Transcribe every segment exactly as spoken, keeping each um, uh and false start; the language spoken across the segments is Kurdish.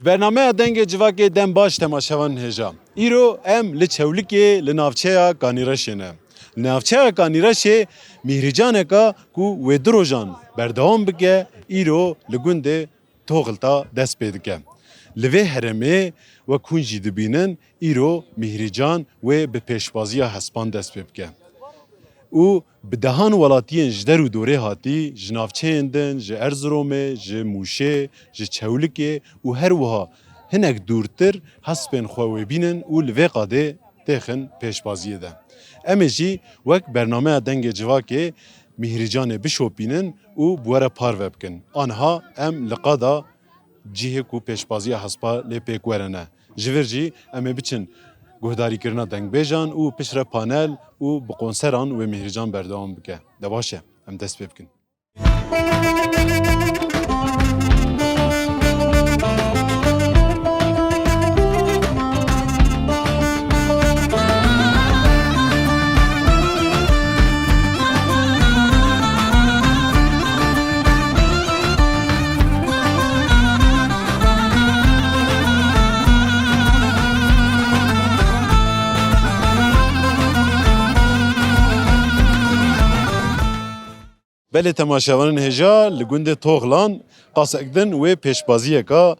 Bernameya Dengê Civakê dem baş temaşevanên hêja. Îro em li Çewlikê li navçeya Kanîreşê ne. Li navçeya Kanîreşê mîhrîcaneka ku wê du rojan berdewam bike, îro li gundê Toxilta dest pê dike. Li vê herêmê wek hûn jî dibînin, îro mîhrîcan wê bi pêşbaziya hespan dest pê bike. Û bi dehan welatiyên ji der û dorê hatî, ji navçeyên din, ji Erziromê, ji Mûşê, ji Çewlikê û her wiha hinek dûrtir hespên xwe wê bînin û li vê qadê têxin pêşbaziyê de. Em ê jî wek bernameya Dengê Civakê mîhrîcanê bişopînin û bi we re parve bikin. Aniha em li qada cihê ku pêşbaziya hespa lê pêk were ne. Ji vir jî em ê biçin guhdarîkirina dengbêjan û piştre panel û bi konseran wê mîhrîcan berdewam bike. De baş e, em dest pê bikin. Belê temaşevanên hêja, li gundê Toxlan qasek din wê pêşbaziyeka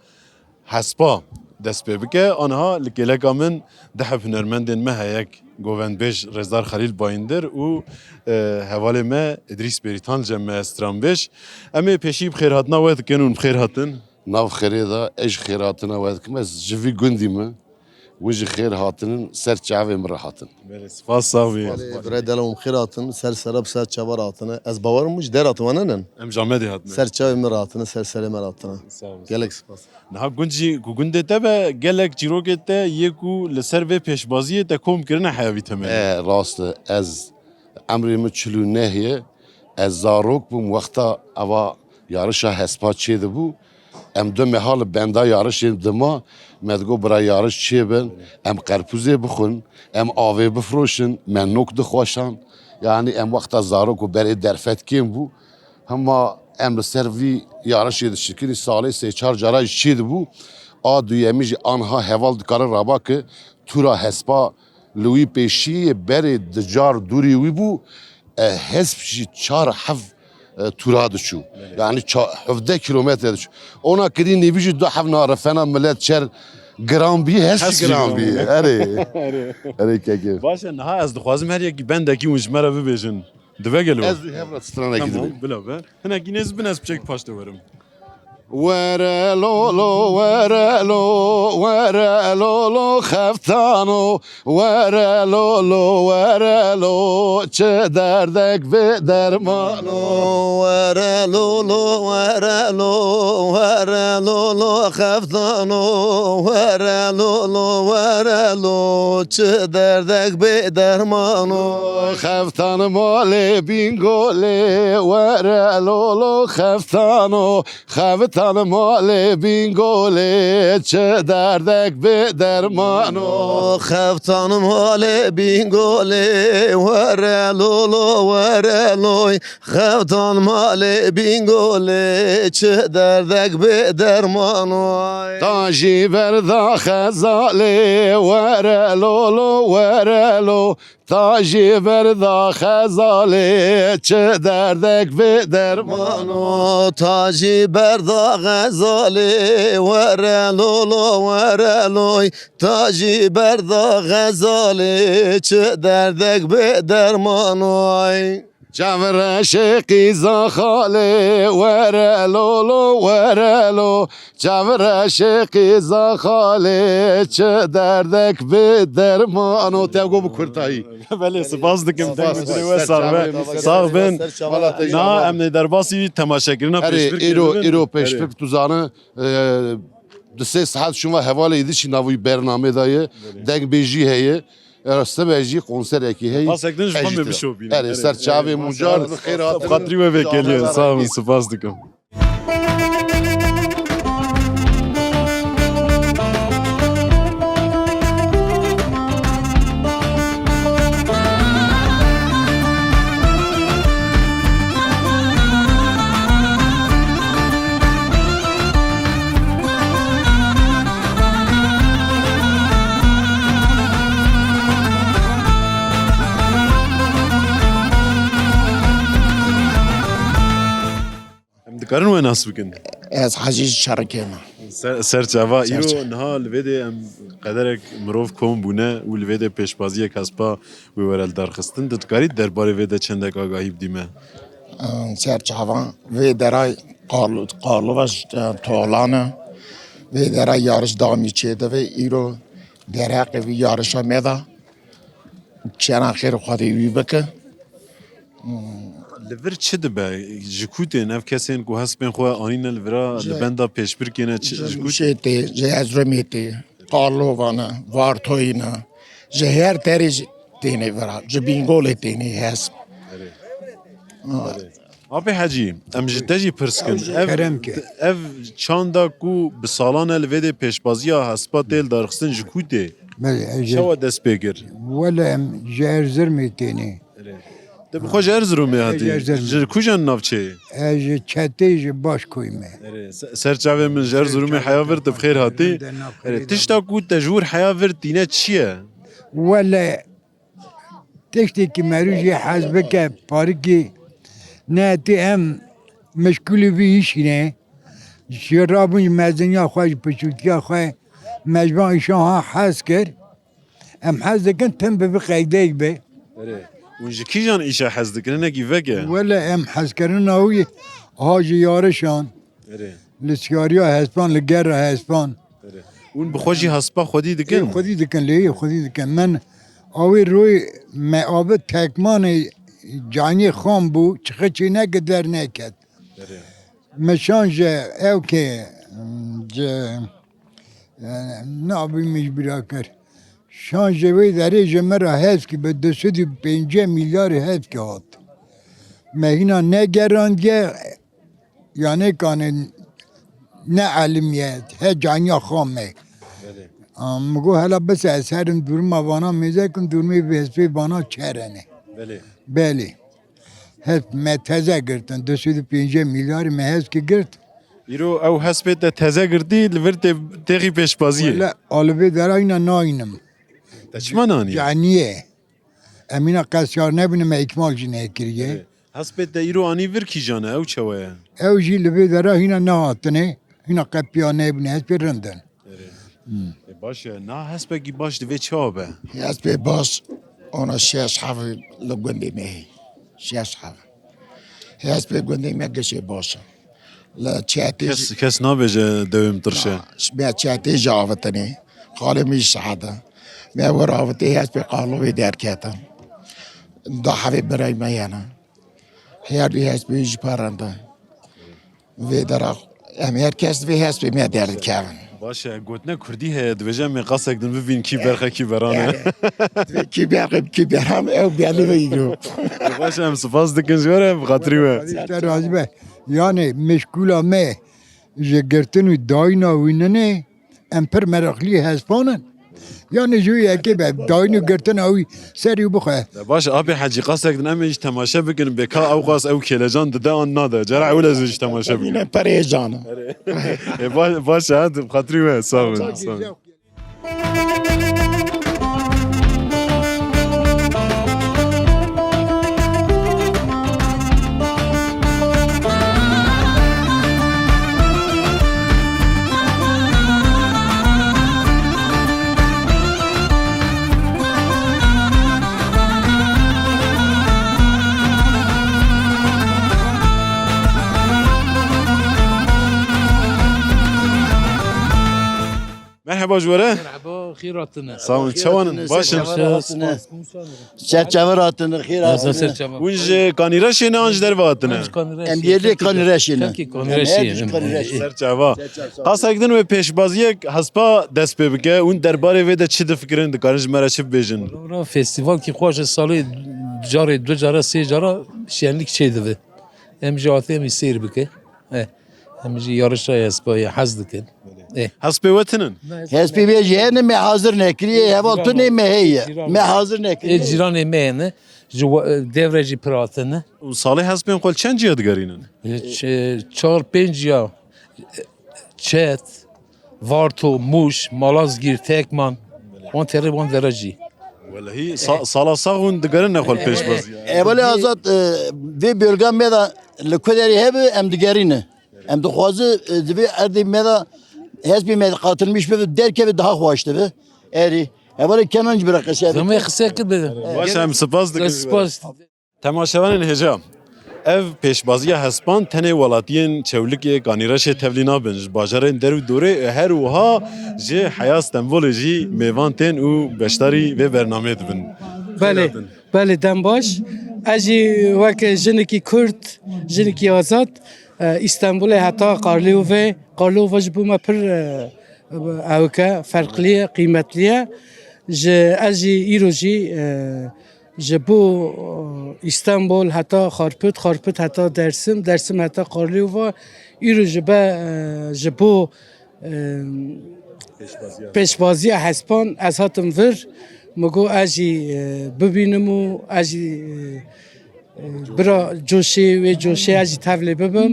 hespa dest pê bike. Aniha li kêleka min du heb hunermendên me heye, yek govendbêj Rêzdar Xelîl Bayindir û, e, hevalê me Îdrîs Bêrîtan li cem me ye stranbêj. Em ê pêşî bi xêrhatina we dikin û bi xêr hatin. Nav xêrê de, ez ji xêrhatina we dikim. Ez ji vî gundî me. Win jî xêr hatinin, ser çavê min re hatin. Belê, spas, sax bî. Belê, birayê delal, hûn xêr hatin, ser sera bi ser çava re hatine. Ez bawer im ji dera tu wane nin. Em ji Amedê hatine. Ser çavê min re hatine, ser serê me re hatine. Sağ ol. Gelek spas. Niha gund jî ku gundê te be, gelek çîrokê te yê ku li ser vê pêşbaziyê te kom kirine heya vî temelî. E, rast e. Ez emrê min çil û neh ye. Ez zarok bûm, wexta eva yarişa hespa çêdibû. Em du meha li benda yarişê dima, me digot, bira yariş çêbin, em qerpûzê bixwin, em avê bifroşin, me nok dixweşan. Yanî em wexta zarok û berê derfet kêm bû. Hema em li ser vî yarişê dişikinî, salê sê çar cara jî çêdibû. A duyemî jî anha heval dikare raba ki tûra hespa li wî pêşî yê, berê di car dûrî wî bû, e, hesp jî çar hev, e, tûra diçû. Belê. Yanî ça-, hevdeh kîlometre diçû. Ona kirî nêvî jî du hev narifena, milet çer giran bî, hesp jî giran bî. Erê. Erê. Erê kekê. Baş e, niha ez dixwazim her yekî bendekî hûn ji me re bibêjin. Dibe gelo? Ez û hev re stranekî dibêm. Tamam, bila be. Hinekî nêz bin, ez piçek paş de werim. Were lolo, were lo, were lolo xeftano. Were lolo, were lo, çi derdek bê dermano. Were lolo, were lo, were lolo xeftano. Were lolo, were lo, çi derdek bê dermano. Xeftan malê Bîngolê, were lolo xeftano. Xevitan malê Bîngolê, çi derdek bê dermano. Xevitan malê Bîngolê, were lolo, were loy. Xevitan malê Bîngolê, çi derdek bê dermano. Ta jî berda Xezalê, were lolo, were lo. Ta jî berda Xezalê, çi derdek bê dermano. Ta jî berda Xezalê, were lolo, were loy. Ta jî berda Xezalê, çi derdek bê dermano. Çavreşê qîza xalê, were lolo, were lo. Çavreşê qîza xalê, çi derdek bê dermano. Te got bi kurtayî. Belê, spas dikim. Spas, deng bi dilê we sax be. Sax bin. Niha em ê derbasî temaşekirina pêşbirkê bibin. Îro pêşbirk tu zane, e, di sê saet şûn ve hevalê Îdrîsî nav wî bernamê de ye. Belê. Dengbêjî heye. E, sibe jî konserekî heye. Qasek din ji xwe me bişopîne. Erê, ser çavê min car, bi xêr hatin. Xatirî we vekeliye. Sax bin, spas dikim. Karin we nas bikin? Ez Hecî ji Şerikê me. Ser, ser çava. Ser îro çava. Niha li vê de em qederek mirov kom bûne û li vê de pêşbaziyek hespa wê were li dar xistin. Tu dikarî derbarê vê de çendek agahî bidî me? Em, ser çava vê deray Qarl-, Qarlova ji, e, Tolan e. Vê deray yarış damî çêdibe. Îro dereqê vî yarişa me de. Çêna xêr Xwedê wî bike. Li vir çi dibe? Ji ku tên ev kesên ku hespên xwe anîne li vira, ji, li benda pêşbirkê ne, çi, ji, ji ku Rûşê tê, ji Erzurumê tê, Karlova ne, Vartoyî ne, ji her terê jî têne vira, ji Bîngolê têne hesp. Erê. Ha. Erê. Apê Hecî, em ji te jî pirs kin. Ev, kerem ke. Ev çanda ku bi salan e li vê dê pêşbaziya hespa tê li darxistin ji ku tê? Belê, ez ji Çawa dest pê kir? Wele em ji Erzurumê têne. Erê. Te bi xwe ji Erzurumê hatî? Ez ji Erzurumê. Ji kujan navçeyê? Ez ji Çetê, ji Başkoyê me. Erê, se-, ser çavê min ji Erzurumê heya vir tu bi xêr hatî. Erê, tişta ku te ji wir heya vir tîne çi ye? Wele tiştekî merû jî hez bike, parikî ne tê em meşgûlî vî îşî ne. Ji rabûn ji meziniya xwe, ji piçûkiya xwe, me ji van îşan ha hez kir. Em hez dikin tim bi vî qeydeyek be. Erê. Hûn ji kîjan îşa hez dikin? Hinekî veke. Wele em hezkirina wî ha ji yarişan, Erê. Li siyariya hespan, li gera hespan. Erê. Hûn bi xwe jî hespa xwedî dikin? Ê, xwedî dikin, lê xwedî dikin. Min awê royê me avêt tekmanê caniyê xam bû, çixê çê neke derneket. Erê. Me şan ji ew ke, ji, e, navê min ji bîra kir. Şan ji wê derê ji min re heskî bi du sed û pêncî milyarê heskî hat. Me hîna negerandiye, yanê kanê ne elimiye, he caniya xam me. Belê. Am, mi got, hela bise ez herim dûrima vana mêze kim, dûrimê vê hespê vana çerene. Belê. Belê. Hesp me teze girtin, du sed û pêncî milyarî me heskî girt. Îro ew hespê te teze girtî, li vir tê, têxî pêşbaziyê. Wele, a li vê dera hîna nayînim. Te çima nanî? Caniyê. Em hîna qesyar nebûne, me îkmal jî nekiriye. Erê. Hespê te îro anî vir kîjan e, ew çawa ye? Ew jî li vê dera hîna nehatine, hîna qet piya nebûne, hespê rind in. Erê. Hmm. E, baş e. Na hespekî baş divê çawa be? Hespê baş, ona şeş hev li gundê me heye. Şeş hev. Hespê gundê me gişê baş e. Li çetê Kes, jî kes nabêje dewê min tirş e. Na, me çetê jî avitine. Xalê min jî şehid e. Me wir avitê hespê Qarlovê derkete. Da hevê birayê me yene. Her du hespê jî parende. Vê dera em her kes vê hespê me derdikevin. Baş e, gotine kurdî heye, dibêje em ê qasek din bibîn kî berxe kî beran e. Yani, kî berxe kî beran ew belî ve îro. Baş e, em spas dikin ji we re, bi xatirî we. Te razî be. Yani, mişkûla me ji girtin û dayîna wî ninê, em pir meraqlî hespan in. Yani ji wî yekê be, dayîn û girtina wî serî bixwe. Baş, apê Hecî, qasek din em ê jî temaşe bikin, bê ka ew qas ew kêlecan dide an nade. Cara ewil ez ê jî temaşe bikim. Yine perê can. E, ba-, baş e, hadi, bi xatirî we, sağ olun, sağ olun. Merheba ji we re. Merheba, xêr hatine. Sağ olun, çawan in? Baş in? Çerçeve hatine, xêr hatine. Hûn ji Kanîreşê ne an ji derve hatine? Em yê lê Kanîreşê ne. Xelkê Kanîreşê ne. Ser çava. Qasek din wê pêşbaziyek hespa dest pê bike. Hûn derbarê vê de çi difikirin, dikarin ji me re çi bibêjin? Festivalkî xweş e, salê carê, du cara, sê cara şenlik çêdibe. Em jî hatî em ê seyr bike. Eh, em jî yarişa hespa ye, hez dikin. Eh. Hespê we tinin? Hespê me jî hene, me hazir nekiriye, heval tune me heye. Me hazir nekiriye. Ê cîranê me hene. Ji we-, e, devre jî pir hatine. Û salê hespên xwe li çend ciya digerînin? E, ç-, çar pênc ciya. Çet, Varto, Mûş, Malazgîr, Tekman. Wan terê wan dere jî. Welehî, sa-, sala sax hûn digerine xwe li pêşbazî. E, belê Azad, e, vê bölga me de li ku derê hebe em digerîne. Em dixwazin, e, di vê erdê me de hespê me qatilmiş bibe, derkeve daha xweş dibe. Erê. Hevalê Kenan jî bira qise Zemê bike. Qise kir bide. Baş, em spas dikin. Spas. Temaşevanên hêja, ev pêşbaziya hespan tenê welatiyên Çewlikê, Kanîreşê tevlî nabin. Ji bajarên der û dorê, her wiha ji heya Stenbolê jî mêvan tên û beşdarî vê bernameyê dibin. Belê, Xêr hatin. Belê, dem baş. Ez jî weke jinekî Kurd, jinekî azad, e, Îstenbulê heta Karliyovê. Karliyova ji bo me pir, e, ewke, ferqlî ye, qîmetlî ye. Ji, ez jî îro jî, e, Ji bo, e, Îstanbul heta Xarpit, Xarpit heta Dersim, Dersim heta Karliyova, îro ji be, e, ji bo, e, pêşbaziya hespan ez hatim vir. Min got ez jî, e, bibînim û ez jî, e, e, bira coşê, wê coşê ez jî tevlê bibim.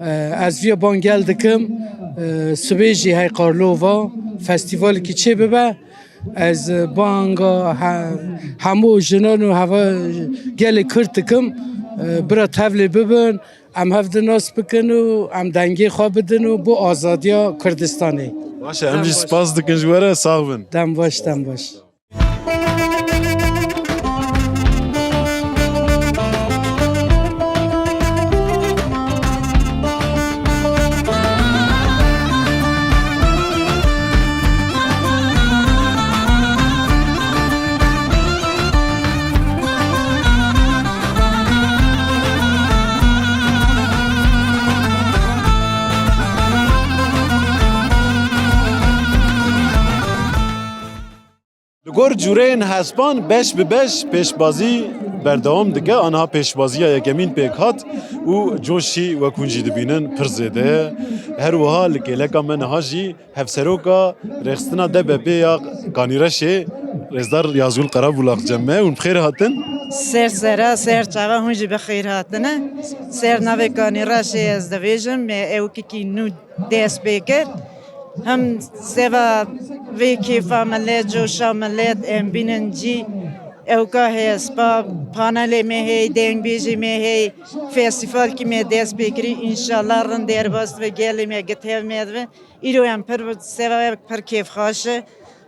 E, ez viya bangel dikim. E, sibê jî hey Karlova festîvalekî çê bibe. Ez banga he-, hemû jinan û heva gelê Kurd dikim, e, bira tevlê bibin, em hev di nas bikin û em dengê xwe bidin û bo azadiya Kurdistanê. Baş e, em jî spas dikin ji we re, sax bin. Dem baş, dem baş. Li gor cûreyên hespan beş bi beş pêşbazî berdewam dike. Aniha pêşbaziya yekemîn pêk hat û coşî wek hûn jî dibînin pir zêde ye. Her wiha li kêleka me niha jî hevseroka rêxistina D B P ya Kanîreşê, rêzdar Yazgul Karabulak cem me. Hûn bi xêr hatin. Ser sera, ser çava hûn jî bi xêr hatine. Ser navê Kanîreşê ez dibêjim, me ewkekî nû dest pê kir. Hem seva vê kêfa millet, coşa millet, em bînin cî ewka hespa, panelê me hey, dengbêjê me hey, festîvalkî me dest pê kirî. Înşallah rind derbas dibe, gelê me gitev me dibe. Îro em pir bi-, seva ev pir kêfxweş e.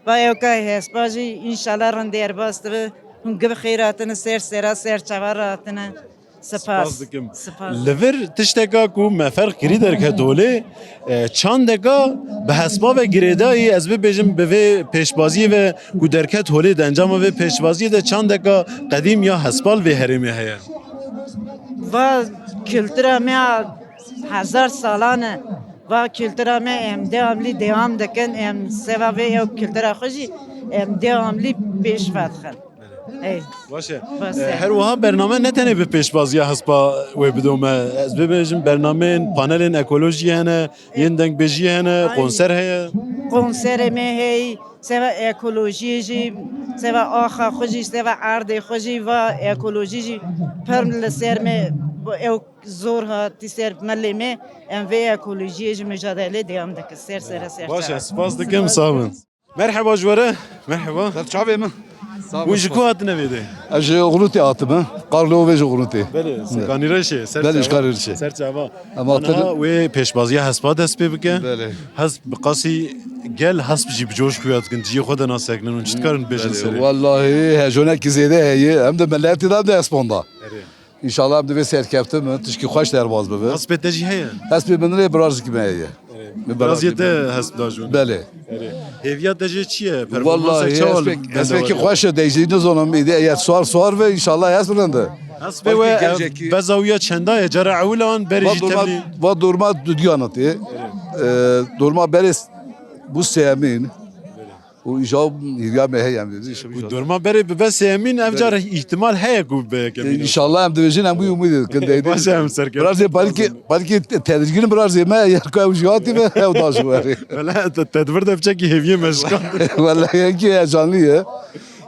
Va ewka hespa jî înşallah rind derbas dibe. Hûn gi bi xêr hatine, ser sera, ser çava re hatine. Spas. Spas dikim. Spas. Li vir tişteka ku me ferq kirî derket holê, e, çandeka bi hespa ve girêdayî, ez bibêjim bi vê pêşbaziyê ve ku derket holê, di encama vê pêşbaziyê de çandeka qedîm ya hespa li vê herêmê heye. Va kultura me ya hezar salan e. Va kultura me em devamlî dewam dikin, em seva vê ew kultura xwe jî em devamlî pêş ve dixin. Ey. Baş e. Baş e. Her wiha bername ne tenê bi pêşbaziya hespa wê bidome. Ez bibêjim bernameyên panelên ekolojiyê hene, yên dengbêjiyê hene, Aynen. Konser heye. Konserê me hey, seva ekolojiyê jî, seva axa xwe jî, seva erdê xwe jî, va ekolojî jî pir li ser me, ew zor hatî ser milê me, em vê ekolojiyê jî micadelê dewam dikin. Ser sera ser Baş e, çava. Spas dikim, sağ bin. Merheba ji we re. Merheba. Ser çavê min. Sağ Hûn ji ku hatine vê de? Ez ji Oxlûtê hatime. Karlovê ji Oxlûtê. Belê, Kanîreşê, ser Belê, çava. Ji Kanîreşê. Ser çava. Ama Aniha wê pêşbaziya hespa dest pê bike. Belê. Hesp bi qasî gel hesp jî bi coş xuya dikin. Cihê xwe de nasekinin û çi dikarin bêjin Belê. Serê? Wallahî hejonekî zêde heye. Em de milletî de, em de hespan da. Erê. Înşallah em divê serkeftin bin, tişkî xweş derbas bibe. Hespê te jî heye? Hespê min lê birazikî me heye. Erê. Min Biraziyê birazikî te me. Hesp da ji hûn? Belê. Erê. Hêviya te jê çi ye? Performansek Wallahî çawa li hespek, hespekî xweş e, deyjî nizonim, îdî eger suar suar ve, înşallah hesp rind e. Hespê Belkî we, gelecekî ev beza wî ya çenda ye? Cara ewil an berê Va jî durma, tevlî? Va durma dudiyan atê. Erê. Ee, durma berê s-, bu sêyemîn. Û îja hêviya me heye em dibêjin. Ku durma berê bibe sêyemîn, ev car Belê. Îhtimal heye ku bibe yekemîn. Înşallah em dibêjin, em wî umîdê dikin, deydê. Baş e, em serkeftin. Biraz ê belkî, belkî tedirgîn biraz ê me, ya ku ew jî hatî be, ew da ji werê. Wele te-, tedbir de biçekî hêviyê me şikand. Wele yekî heyecanlî ye.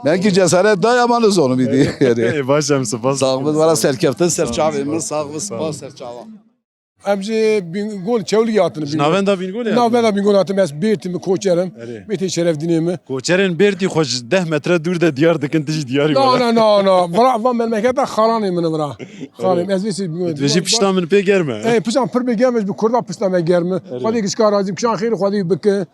Belkî cesaret daye ama nizonim îdî. Ê, baş e, em spas. Sağ ol, wala serkeftin, ser çavê min, sağ ol, spas, ser çava. Em ji Bîngol, Çewlîgê hatine. Ji navenda Bîngolê hatine? Navenda Bîngol hatine. Ez Bêrtî me, koçer im. Erê. Bêrtî şeref dînê me. Koçerên Bêrtî xwe ji deh metre dûr de diyar dikin, tu jî diyar î. Na, wele. Na, na, na. Vira, va memleketa xalanê min vira. Xalanê min. Erê. Ez vê sê Bîngol. Tu jî pişta min pê germ e. Ê, pişta pir pê germ e, ji bi Kurda pişta me germ e. Erê. Xwedê gişka razî, kişan xêr, Xwedê bike.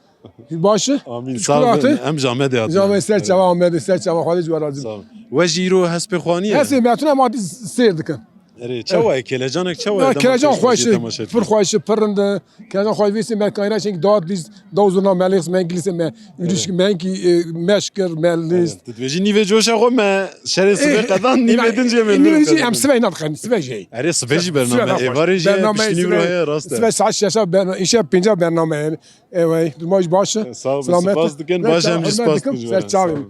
Baş e? Amîn. Sağ olun. Em ji Amedê hatine. Ji Amedê, ser çava Amedê, ser çava Xwedê ji we razî. Sağ olun. We jî îro hespê xwe anî ye? Hespê me hatine, em hatî sêr dikin. Erê, çawa ye? Kelecanek çawa ye? Kelecan xweş e, pir xweş e, pir rind e. Kelecan xweş vêsê me kayra çenk dawat lîst, daw zurna me lîst, me lîst me, yürüyüş me ki, e, meşkir, me lîst. Tu dibêjî nîvê coşa xwe me şerê sibê qedan, nîvê din jê me. Nîvê din jê em sibê nadixin, sibê jê. Erê, sibê jî bername, êvarê jî piştî nîvro heye, rast e. Sibê saet şeşa bername, îşe pênca bername ye. Ewey, tu maç baş e. Sağ ol, spas dikin, baş em jî spas dikin. Ser çavên.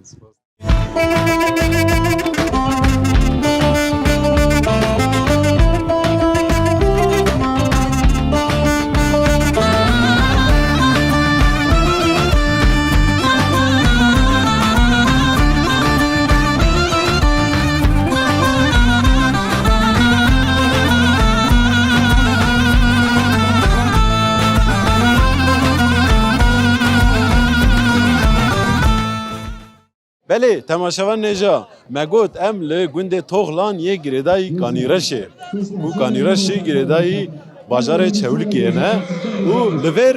Belê, temaşevan nêja, me got em li gundê Toxlan yê girêdayî Kanîreşê. Û Kanîreş jî girêdayî bajarê Çewlikê ne. Û li vêr,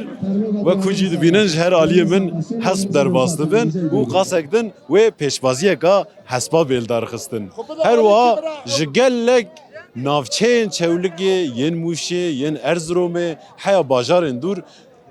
wek hûn jî dibînin, ji her aliyê min hesp derbas dibin û qasek din wê pêşbaziyeka hespa bê lidarxistin. Her wiha ji gelek navçeyên Çewlikê, yên Mûşê, yên Erziromê, heya bajarên dûr,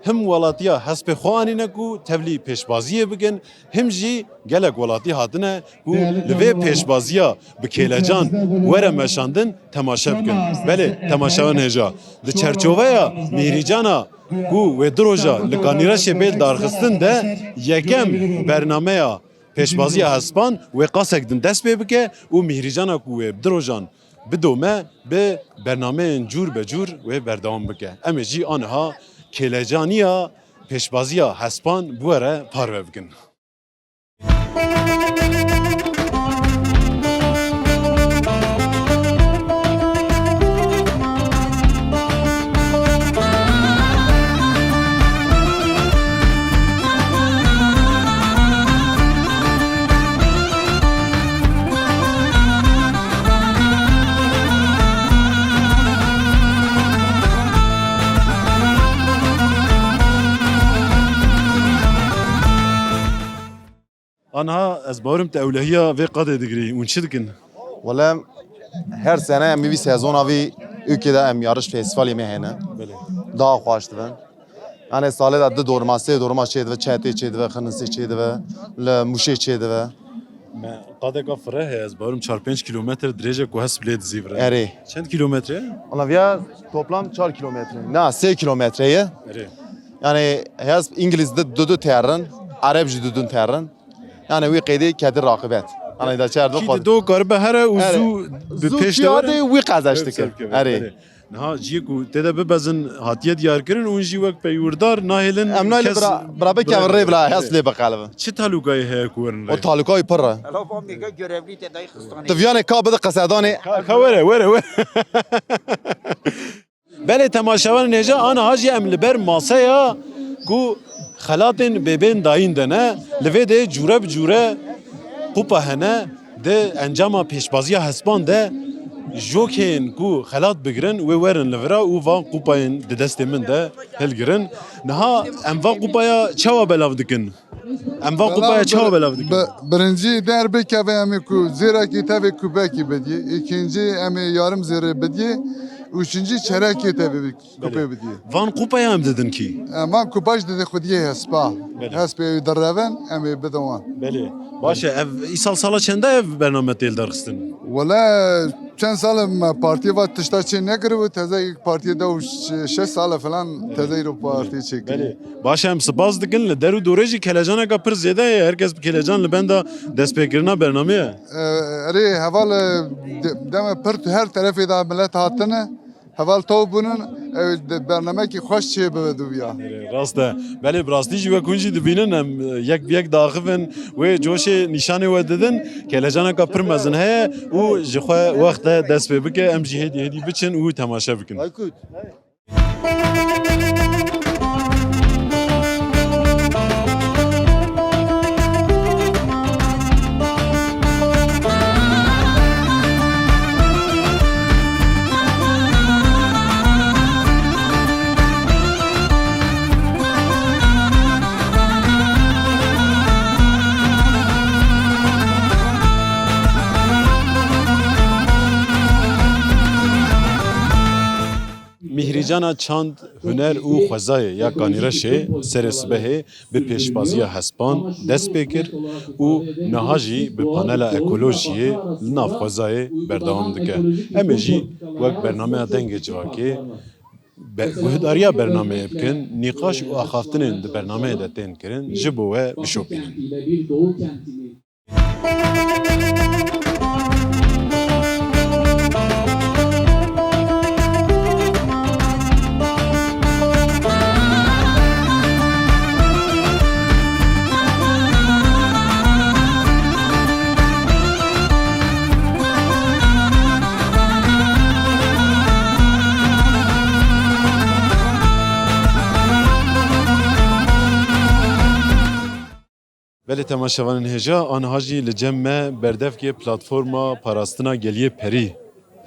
him welatiya hespê xwe anîne ku tevlî pêşbaziyê bikin, him jî gelek welatî hatine ku li vê pêşbaziya bi kêlecan were meşandin temaşe bikin. Belê, temaşevan hêja. Di çerçoveya Mîhrîcana ku wê du roja li Kanîreşê bê lidarxistin de yekem bernameya pêşbaziya hespan wê qasek din dest pê bike û Mîhrîcana ku wê bi du rojan bidome, bi bernameyên cûr be cûr wê berdewam bike. Em ê jî aniha kêlecaniya pêşbaziya hespan bi we re parve bikin. Aniha ez bawerim tu ewlehiya vê qadê digirî. Hûn çi dikin? Wele her sene em vî sezona vî ülkede em yarış festivalê me hene. Belê. Daha xweş dibin. Yani salê de du dorma, sê dorma çêdive, Çetê çêdive, Xinisê çêdive, li Mûşê çêdive. Me qadeka fireh heye, ez bawerim çar pênc kilometre dirêj e ku hesp lê dizîvire. Erê. Çend kilometre ye? Valla viya toplam çar kilometre. Na, sê kilometre ye. Erê. Yani hesp İngiliz de du du terin, Arap jî du du terin. Yani wî qeydê kedi raqibet. Yani da çer do. Kî di do karibe here û zû bi pêş de were. Wî qezeş dike. Erê. Niha ciyê ku tê de bibezin hatiye diyarkirin û jî wek peywîrdar nahêlin. Em nahêlin kes bira, bira bikevin rê bila hes lê biqelibin. Çi talûkayê heye ku werin rê? O talûkayê pir e. Ela van mêga görevlî te dayî xistanê. Tu viyanê ka bide qesedanê. Ka, ka were, were, were. Belê temaşevanên hêja, aniha jî em li ber maseya ku xelatên bêbên dayîn de ne, li vê de cûre bi cûre qupa hene, di encama pêşbaziya hespan de jokeyên ku xelat bigirin wê werin li vira û van qupayên di destê min de hilgirin. Niha em va qupaya çawa belav dikin? Em va qupaya çawa belav dikin? Bi-, birincî der bikeve em ê ku zêrekî tevê kubekî bidî, îkincî em ê yarım zêrê bidî, üçüncî çerekê tevê kupê bidî. Van qupaya em didin kî? Em van kupa jî didê xwediyê hespa. Belê. Hespê ew direvin, em ê bidin wan. Belê. Baş e, ev îsal sala çenda ev bername tê lidarxistin? Wele çend sal e me partiyê va tişta çê nekiribû, teze partiyê de û şeş sal e filan teze îro partiyê çêkirî. Belê. Baş e, em spas dikin, li der û dorê jî kelecaneka pir zêde heye, her kes bi kelecan li benda destpêkirina bernamê ye. E, erê, heval, e, de-, deme pir tu her terefê de millet hatine, heval taw bûnin, ew de-, bernamekî xweş çê bibe duviya. Erê, rast e. Belê, bi rastî jî wek hûn jî dibînin, em, e, yek bi yek diaxivin, wê coşê nîşanê we didin, kelecaneka pir mezin heye û ji xwe wext e dest pê bike, em jî hêdî hêdî biçin û temaşe bikin. Aykut. Mîhrîcana çand, huner û xwezayê ya Kanîreşê serê sibehê bi pêşbaziya hespan dest pê kir û niha jî bi panela ekolojiyê li nav xwezayê berdewam dike. Em ê jî wek bernameya Dengê Civakê be-, guhdariya bernameyê bikin, nîqaş û axaftinên di bernameyê de tên kirin ji bo we bişopînin. Belê temaşevanên hêja, aniha jî li cem me berdevkê Platforma Parastina Geliyê Perî,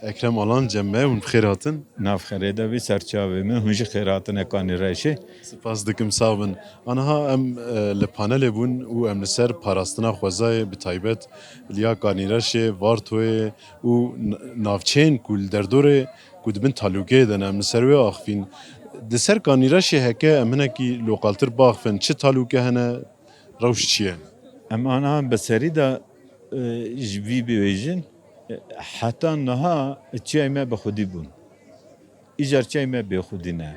Ekrem Alan cem me, hûn bi xêr hatin. Nav xêrê de bî, serçavê min, hûn jî xêr hatine Kanîreşê. Spas dikim, sax bin. Aniha em, e, li panelê bûn û em li ser parastina xwezayê, bi taybet li ya Kanîreşê, Vartoyê û n-, navçeyên ku li derdorê ku di bin talûkeyê de ne, em li ser wê axifîn. Di ser Kanîreşê heke em hinekî loqaltir biaxifin, çi talûke hene? Rewş çi ye? Em aniha bi serî de, e, ji vî bibêjin, e, heta niha çiyayê me bi xwedî bûn. Îcar çiyayê me bê xwedî ne.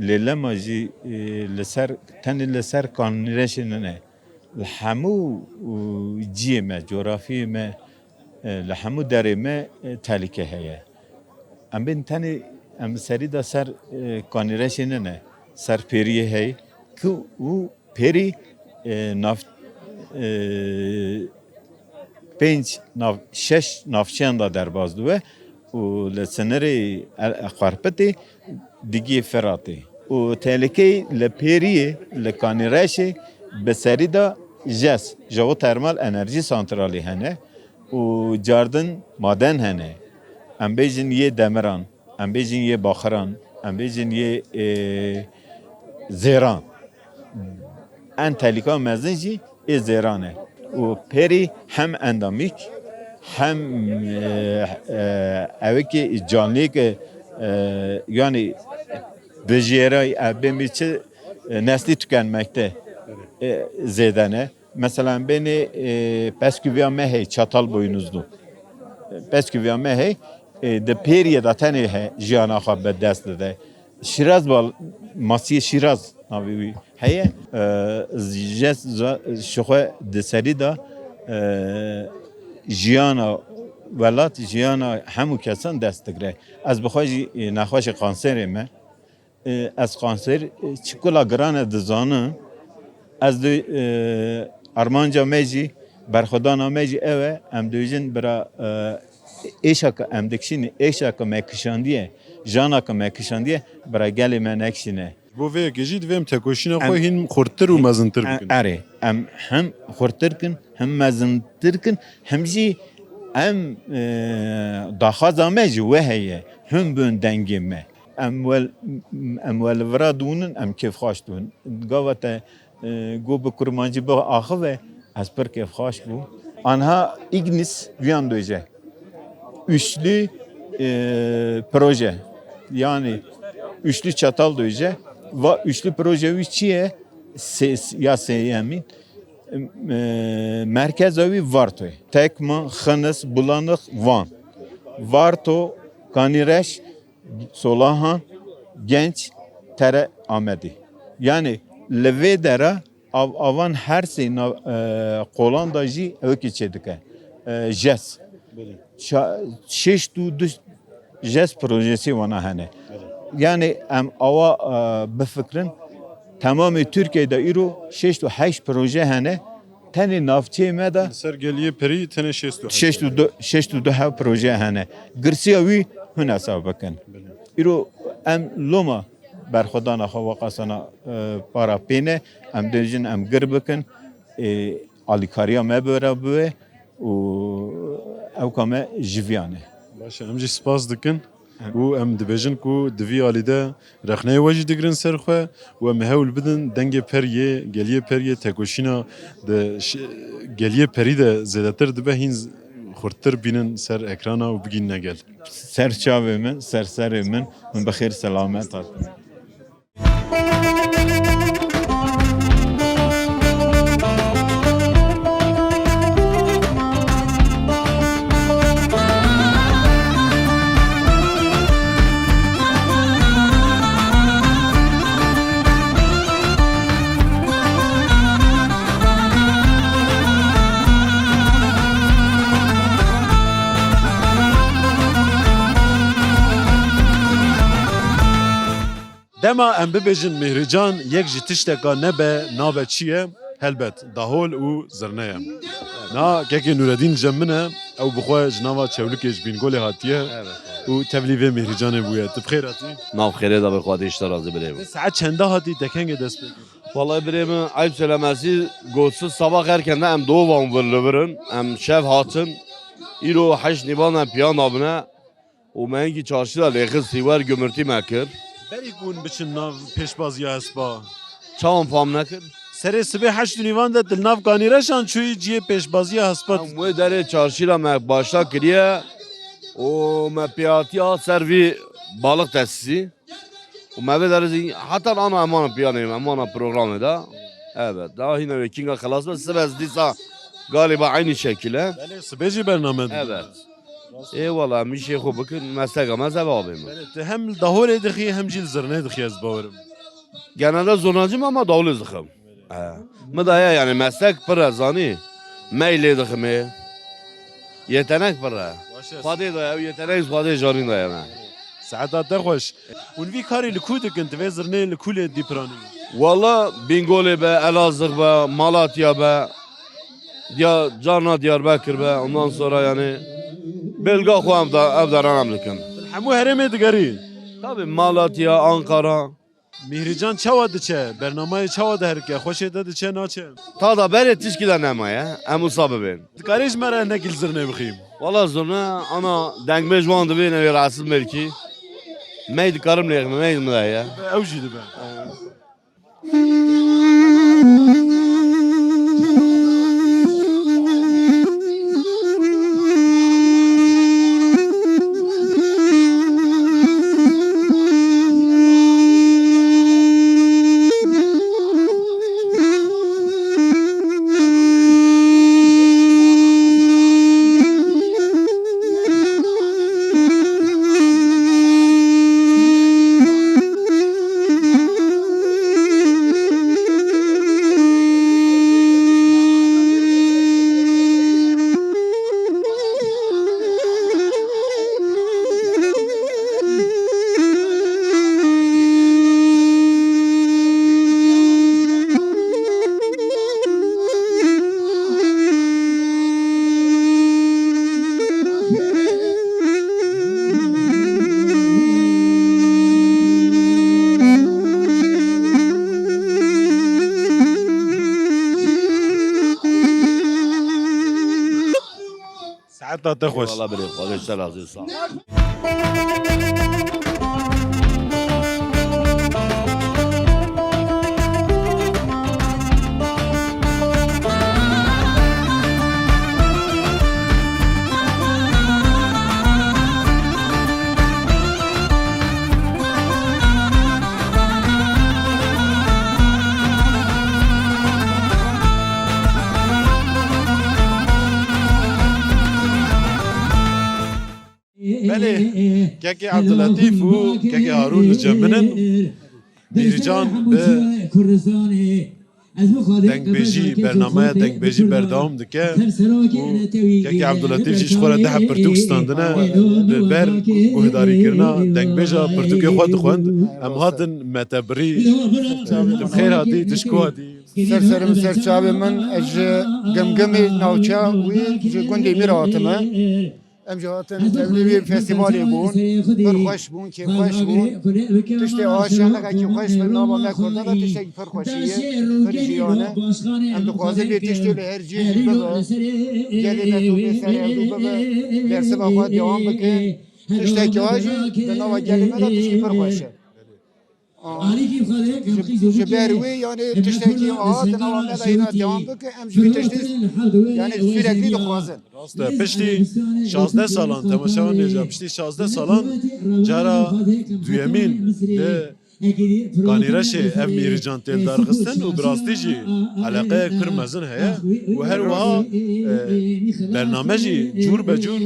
Lê lema jî, e, li ser, tenê li ser Kanîreşê nine. Li hemû, e, ciyê me, cografiyê me, e, li hemû derê me, e, tehlike heye. Em bên tenê em serî de ser, e, Kanîreşê nine, ser Pêriyê heye. Ku û Pêrî, e, nav, e, pênc nav, şeş navçeyan de derbas dibe û li sinerê El-, Xwerpitê digihê Firatê. Û tehlîkeyê li Pêriyê, li Kanîreşê bi serî de JES, Jeotermal Enerji Santralê hene û cardin maden hene. Em bêjin yê demiran. Em bêjin yê baxiran, em bêjin yê, e, zêran. En tehlîka mezin jî ê zêran e. Û Pêrî hem endemîk, hem, e, e, ewekê canliyê ke, e, yanî bijêre, e, bê mi çi, e, neslî tükenmekte, e, zêde ne. Mesela, em bênê, e, peskûviya me hey, çatal boynuzlu. Peskûviya me hey, e, di Pêriyê de tenê he, jiyana xwe bi dest dide. Şîraz bal, masiyê Şîraz navê wî heye. E, je, za-, ji xwe di serî de, e, jiyana welat, jiyana hemû kesan dest digire. Ez bi xwe jî, e, nexweşê kanserê me. E, ez kanser, e, çi kula giran e dizanim. Ez dê, e, armanca me jî, berxwedana me jî ew e, em dibêjin bira, e, êşa ke em dikişînin, êşa ke me kişandiye, jana ke me kişandiye, bira gelê me nekişîne. Bo vê yekê jî divê em tekoşîna xwe Em hîn xurttir û mezintir em, bikin. Erê, em hem xurttir kin, hem mezintir kin, hem jî em, e, daxwaza me ji we heye, hûn bin dengê me. Em wel, em wel vira dûnin, em kêfxweş dûn. Gava te, e, got bi kurmancî biaxive, ez pir kêfxweş bûm. Anha Ignis viyan dojê. Üçlü, e, proje. Yani üçlü çatal dojê. Va üçlü proje wî çi ye? Ses, ya sêyemîn. E, merkeza wî Vartoy. Tekman, Xinis, Bulanık, Van. Varto, Kanireş, Solahan, Genç, Tere, Amedî. Yani li vê dera av, avan her sê nav, e, qolan da jî ewekî çêdike. E, JES. Belê. Ça-, şêst û du JES projesi wana hene. Belê. Yani em awa, e, bifikrin, temamê Türkiye de îro şêst û heşt proje hene. Tenê navçeyê me de Li ser geliyê perî tenê şêst û heşt. Şêst û du, şêst û du hev proje hene. Girsiya wî hûn hesab bikin. Belê. Îro em loma Berxwedana xwe weqasana, e, para pê ne, em dibêjin em gir bikin, e, alîkariya me bi re bibe û ewka me ji viya ne. Baş e, em jî spas dikin. Em û em dibêjin ku di vî alî de rexneyê we jî digirin ser xwe û em hewl bidin dengê periyê, geliyê periyê, tekoşîna di ş-, geliyê perî de zêdetir dibe, hîn z-, xurttir bînin ser ekrana û bigînine gel. Ser çavê min, ser serê min, hûn bi xêr selamet hatin. Dema em bibêjin Mîhrîcan, yek ji tişteka nebe nabe çi ye? Helbet, dahol û zirne ye. Na kekê Nûredîn li cem min e, ew bi xwe ji nava Çewlikê ji Bîngolê hatiye. Evet. Û tevlî vê Mîhrîcanê bûye. Tu bi xêr hatî? Nav xêrê de be, Xwedê ji te razî birê. Saet çenda hatî, te kengê dest pê kir? Vallahi birê min, eyb söylemesi, gotsuz sabah erken de em dova vir li vir in. Em şev hatin. Îro heşt nîvan em piyan dabine. Û me hingî çarşî de lêxistî, wer gumurtî me kir. Berî ku hûn biçin nav pêşbaziya hespa? Çawan fam nekir? Serê sibê heşt û nîvan de tu li nav kanîreşan çûyî cihê pêşbaziya hespa. Em wê derê çarşî de me başla kiriye û me piyatiya ser vî balık tesîsî. Û me vê derê zî heta ana em ana piyanê, em ana programê de. Evet, daha hîna wê kînga xelas be, sibe ez dîsa galiba eynî şekil e. Belê, sibê jî bername didin. Evet. Ê wala, em îşê xwe bikin, mesleka me zeva abê min. Belê, tu hem li Dahorê dixî, hem jî li Zirnê dixî, ez bawerim. Genelde zurnacî me ama Dahorê dixim. He. Min de heye, yani meslek pir e, zanî. Meylê diximê. Yetenek pir e. Baş e. Xwedê daye, ew yetenek Xwedê janîn daye me. Saeta te xweş. Hûn vî karî li ku dikin? Divê zirnê li ku lê dî piranî? Wala Bîngolê be, Elazığ be, Malatya be, Diya-, carna Diyarbekir be, ondan sonra yani belga xwe ev da-, ev daran em dikin. Hemû herêmê digerî? Tabii Malatya, Ankara. Mîhrîcan çawa diçe? Bernamayê çawa diherike? Xweşê te diçe, naçe? Ta da berê tişkî de nemaye. Em wisa bibên. Dikarî ji me re hinekî li zirnê bixî? Wala zirne ana dengbêj wan dibên, ew ê rahatsız belkî. Mey dikarim lêxime, mey min de ye. Ew jî dibe. Saeta te xweş. Eyvallah birê, Xwedê ji te razî, sağ ol. Belê, kekê Ebdulletîf û kekê Harûn li cem min in. Mîhrîcan bi dengbêjî, bernameya dengbêjî berdewam dike û kekê Ebdulletîf jî ji xwe re deh pirtûk standine, li ber guhdarîkirina dengbêja pirtûkê xwe dixwend. Em hatin me te birî. Tu bi xêr hatî, tu ji ku hatî? Ser serê min, ser çavê min, ez ji Gemgemê, navçeya wî, ji gundê Mîr hatime. Em jî hatin tevlî wî festîvalê bûn. Pir xweş bûn, kêfxweş bûn. Tiştê a şenliqekî xweş li nava me Kurdan de tiştekî pir xweşî ye, pir jiyan e. Em dixwazin vê tiştê li her cihê jî bibe. Gelê me tû bê serê hevdû bibe. Bersiva xwe dewam bike. Tiştekî a jî di nava gelê me de tiştî pir xweş e. Aa, ji, ji ber wê, yani, tiştekî a di nava me de hîna dewam bike, em ji vî tiştî, yani, sürekli dixwazin. Rast e, piştî şazdeh salan, temaşevan nêja, piştî şazdeh salan cara duyemîn di Kanîreşê ev mîhrican tên darxistin û bi rastî jî eleqeyek pir mezin heye û her wiha, e, bername jî cûr be cûr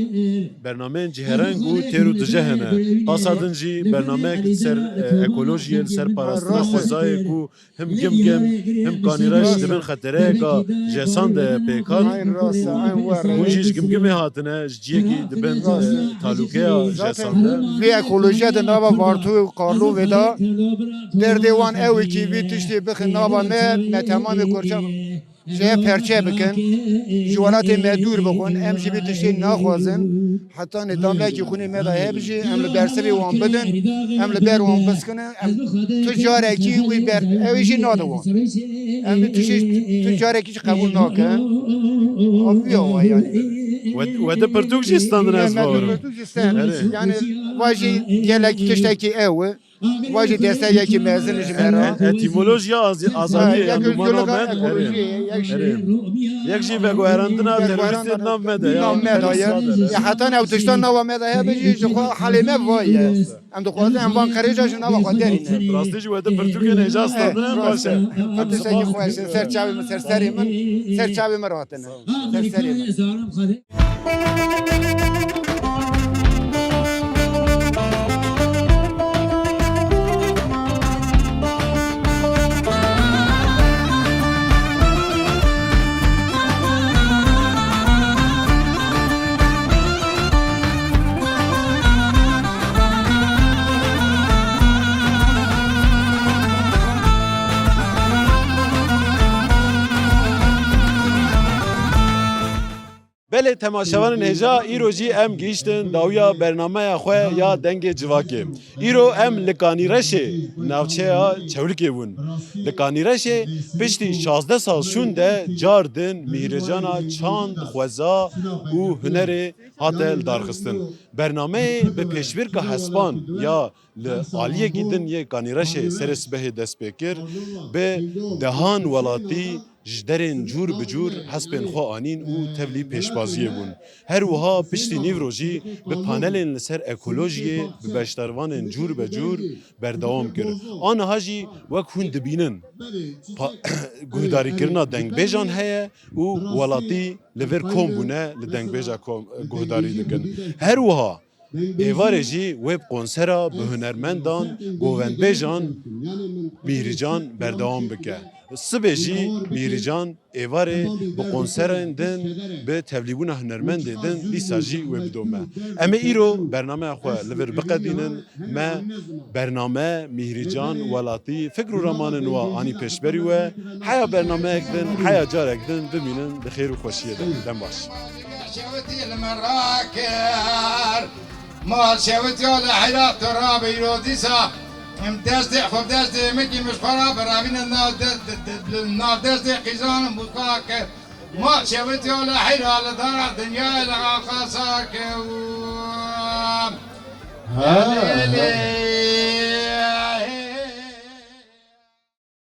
bernameyên cihêreng û têr û tije hene. Qasa din jî bernameyek li ser, e, ekolojiyê, li ser parastina xwezayê ku him Gimgim, him Kanîreş di bin xetereyeka jesan de pêk hat. Eyn rast e, eyn wer e. Hûn jî ji Gimgimê hatine, ji ciyekî di bin, e, talûkeya jesan de. Vê ekolojiya di nava Vartû û Karlovê de derdê wan ew e kî vî tiştê bixin nava me, me temamê kurçan jê perçe bikin, ji welatê me dûr bixwin, em jî vî tiştê naxwazin. Heta nê damlekî xwînê me de hebe jî, em li bersivê wan bidin, em li ber wan biskinin, em tu carekî wî ber, ew jî nade wan. Em vî tiştê tu carekî jî qebûl nakin. Aviya wa yani. We, we di pirtûk jî standin ez bawerim. Pirtûk jî stand. Erê. Yani, va jî gelek tiştekî ew e. Va jî destekekî mezin ji me re. E-, etîmolojiya az-, azadiyê, ha, ya, yek dumana jî me, ekolojiyê, erê, yek jî, erê. Yek jî veguherandina terorîstê di nav me de, ya. Nav me de, ya. Ya, heta ew tiştan nava me de hebe jî, ji xwe halê me vay ye. Em dixwazin em van qirêja ji nava xwe derînin. Rastî jî we di pirtûkên hêja standin, em baş e. Em tiştekî xweş in, ser çavê min, ser serê min, ser çavê min ratine. Ser serê min. Belê temaşevanên hêja, îro jî em gihîştin dawiya bernameya xwe ya Dengê Civakê. Îro em li Kanîreşê, navçeya Çewlikê bûn. Li Kanîreşê piştî şazdeh sal şûn de car din mîhricana çand, xweza û hunerê hate lidarxistin. Bernameyê bi pêşbirka hespan ya li aliyekî din yê Kanîreşê serê sibehê dest pê kir, bi dehan welatî ji derên cûr bi cûr hespên xwe anîn û tevlî pêşbaziyê bûn. Her wiha piştî nîvro jî bi panelên li ser ekolojiyê, bi beşdarvanên cûr be cûr berdewam kir. Aniha jî wek hûn dibînin, pa-, guhdarîkirina dengbêjan heye û welatî li vir kom bûne, li dengbêja kom guhdarî dikin. Her wiha Êvarê jî wê bi konsera bi hunermendan, govendbêjan Mîhrîcan berdewam bike. Sibê jî Mîhrîcan êvarê bi konserên din, bi tevlîbûna hunermendê din dîsa jî wê bidome. Em ê îro bernameya xwe li vir biqedînin. Me bername Mîhrîcan Welatî, fikr û ramanên wa anî pêşberî we. Heya bernameyek din, heya carek din bimînin di xêr û xweşiyê de. Dem baş. Şewitî li min rakir. Mal şewitiya li heyra tu rabî ro dîsa. Em destê xwe destê min kî min ji xwe re biravîne nav de-, de-, de-, de-, nav destê qîzan û mûka kir. Mal şewitiya li heyra li dara dinyayê li aqasa kew. Helê lê.